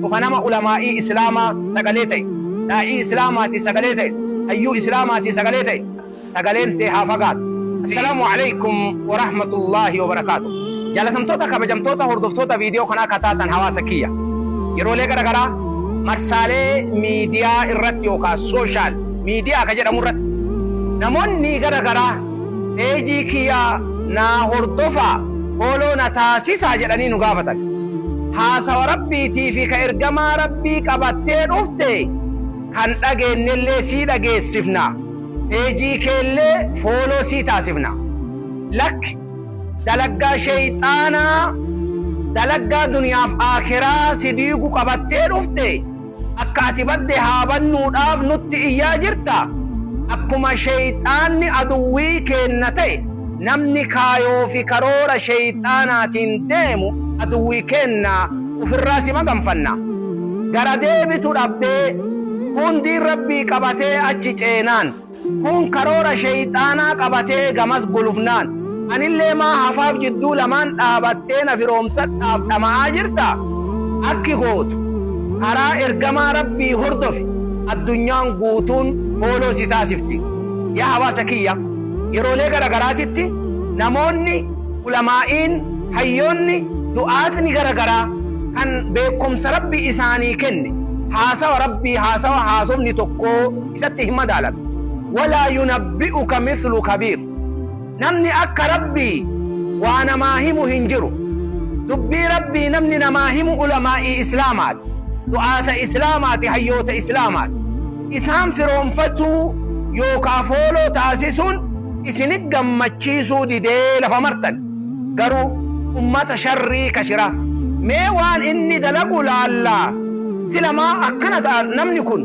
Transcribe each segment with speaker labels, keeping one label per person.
Speaker 1: Cufa nama ulamaa'ii Islaamaa sagalee ta'i. Daa'ii Islaamaatii sagalee ta'i. Hayyuu Islaamaatii sagalee ta'i. Sagaleen tee haa fagaattu. Assalaamu Aleykum Warahmatullaahi Wabarakaatuh. Jaalatamtoota kabajamtoota hordoftoota viidiyoo kanaa ka taatan hawaasa kiyya. Yeroolee gara garaa marsaalee miidiyaa irratti yookaa sooshaal miidiyaa ka jedhamu irratti namoonni gara garaa peejii kiyya naa hordofaa, follow na taasisaa jedhanii nu gaafatan. Haasawa Rabbiitii fi ka ergamaa Rabbii qabattee dhufte kan dhageennellee sii dhageessifna. Peejii keellee follow sii taasifna. Lakki dalaggaa sheeyxaanaa dalaggaa duniyaaf aakiraa si diigu qabattee dhufte akka ati badde haa bannuudhaaf nutti iyyaa jirta? Akkuma sheeyxaanni aduwwii keenna ta'e namni kaayoo fi karoora sheeyxaanaatiin deemu aduwwii keenna ufirraa si maganfanna. Gara deebitu dhabdee kuun diin Rabbii qabatee achi ceenaan. Kuun karoora sheeyxaanaa qabatee gamas gulufnaan, anillee maa hafaaf jidduu lamaan dhaabattee na firoomsadhaaf dhama'aa jirta? Akki gootu, karaa ergamaa Rabbii hordofi, addunyaan guutuun follow si taasifti. Yaa hawaasa kiyya, yeroolee gara garaatitti namoonni, ulamaa'iin, hayyoonni, du'aatni gara garaa kan beekkomsa Rabbi isaanii kenne, haasawa Rabbii haasawa haasofni tokkoo isatti hin madaalamne. Walaa yunabbi'uka mithlu kabiir. Namni akka Rabbii waa namaa himu hin jiru. Dubbii Rabbii namni namaa himu ulamaa'ii Islaamaati. Du'aata Islaamaati, hayyoota Islaamaati. Isaan firoomfatuu yookaa fooloo taasisuun isinit gammachiisuu didee lafa martan. Garuu ummata sharrii ka shiraa. Mee waan inni dalagu laallaa. Sila maa akkana ta'a namni kun?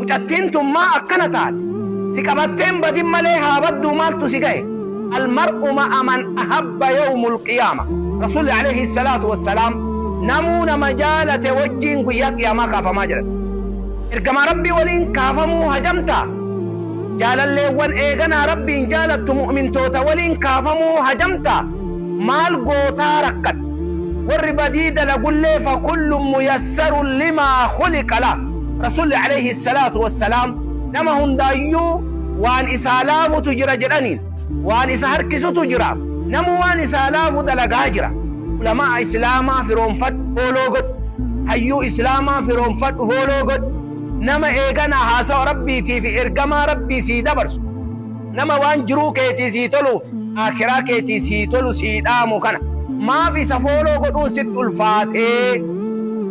Speaker 1: Mucattiin tun maa akkana taati? Si qabattee hin badin malee haa badduu maaltu si gahe? Al-mar'u ma'a man ahabba yawmul qiyaama. Rasuulli aleyhi salaatu wassalaam namuu nama jaalate wajjiin guyyaa qiyaamaa kaafamaa jedhan. Ergamaa Rabbii waliin kaafamuu hajamtaa? Jaalalleewwan eeganaa Rabbiin jaalattu mu'mintoota waliin kaafamuu hajamtaa? Maal gootaa rakkadhu. Warri badii dalagullee fakullun muyassarun limaa khuliqa lah. Rasuulli aleyhi salaatu wassalaam nama hundaayyuu waan isaa laafutu jira jedhaniin. Waan isa harkisutu jira. Namuu waan isaa laafu dalagaa jira. Ulamaa'a Islaamaa firoomfadhu follow godhi. Hayyuu Islaamaa firoomfadhu follow godhi. Nama eeganaa haasawa Rabbiitii fi ergamaa Rabbii sii dabarsu. Nama waan jiruu keetii sii toluuf aakiraa keetii sii tolu sii dhaamu kana maaf isa follow godhuun sitti ulfaatee?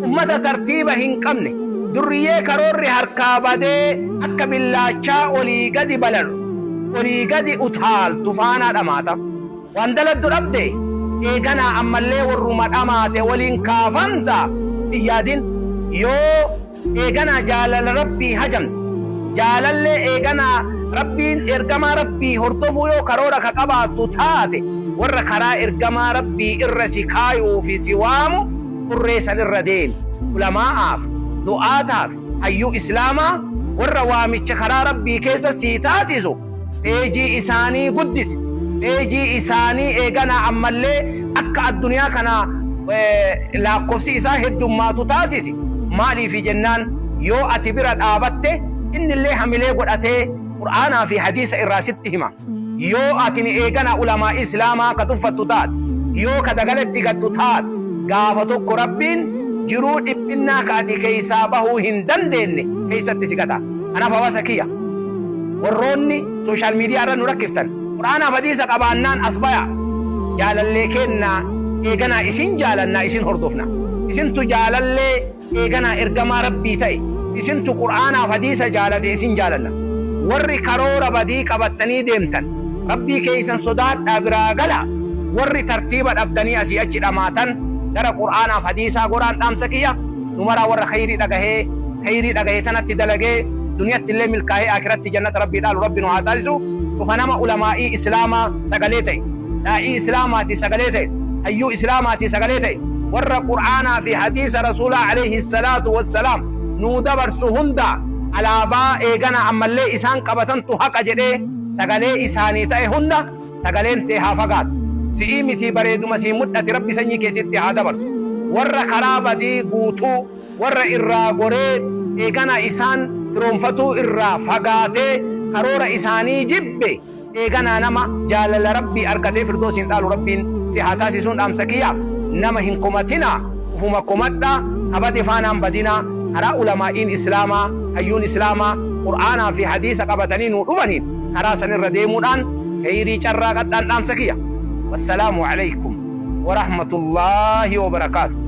Speaker 1: Ummata tartiiba hin qabne, durriyyee karoorri harkaa badee akka billaachaa olii gadi balalu, olii gadi utaaltu faanaa dhamaata. Waan daladdu dhabde? Eeganaa ammallee warruma dhamaate waliin kaafamta hin yaadin. Yoo eeganaa jaalala Rabbii hajamte, jaalallee eeganaa Rabbiin ergamaa Rabbii hordofuu yoo karoora ka qabaattu taate, warra karaa ergamaa Rabbii irra si kaayuu fi si waamu xurree san irra deemi. Ulamaa'aa fi du'aataa fi hayyuu Islaamaa warra waamicha karaa Rabbii keessa sii taasisu peejii isaanii guddisi. Peejii isaanii eeganaa ammallee akka addunyaa kana laakkofsi isaa heddummaatu taasisi. Maaliifi jennaan yoo ati bira dhaabatte innillee hamilee godhatee Qur'aanaa fi hadiisa irraa sitti hima. Yoo atini eeganaa ulamaa'ii Islaamaa ka tuffattu taate, yoo ka dagaletti gattu taate, gaafa tokko Rabbiin jiruu dhiphinnaa ka ati keeysaa bahuu hin dandeenne keeysatti si gata. Kanaaf hawaasa kiyya, warroonni social media irra nu rakkiftan, Qur'aanaaf hadiisa qabaannaan as bayaa. Jaalallee keenna eeganaa isin jaalannaa isin hordofna. Isintu jaalallee Eeganaa ergamaa Rabbii ta'e isintu Qur'aanaaf hadiisa jaalate isin jaalanna. Warri karoora badii qabattanii deemtan Rabbii keeysan sodaadhaa biraa galaa. Warri tartiiba dhabdanii asii achi dhamaatan gara Qur'aanaaf hadiisaa goraan dhaamsa kiyya. Nu maraa warra kheyrii dhagahee kheyrii dhagahe tanatti dalagee duniyattillee milkaahee aakiratti jannata Rabbii dhaalu Rabbi nu haa taasisu. Cufa nama ulamaa'ii Islaamaa sagalee ta'e. Daa'ii Islaamaatii sagalee ta'e, hayyuu Islaamaatii sagalee ta'e, warra Qur'aanaa fi hadiisa Rasuulaa aleyhi salaatu wassalaam nuu dabarsu hunda alaabaa eeganaa ammallee isaan qabatantu haqa jedhee sagalee isaanii ta'e hunda sagaleen tee haa fagaattu. Si'ii mitii bareeduma sii mudhati Rabbi sanyii keetitti haa dabarsu. Warra karaa badii guutuu, warra irraa goree eegana isaan firoomfatuu irraa fagaatee karoora isaanii jibbe, eeganaa nama jaalala Rabbii argatee Firdoosiin dhaalu Rabbiin si haa taasisuun dhaamsa kiyya. Nama hin komatinaa, ufuma komadhaa, ka bade faanaan badinaa, karaa ulamaa'iin Islaamaa, hayyuun Islaamaa Qur'aanaa fi Hadiisa qabatanii nuu dhufaniin karaa sanirra deemuudhaan keyrii carraaqadhaan dhaamsa kiyya. Wassalaamu Aleykum Warahmatullaahi Wabarakaatuh.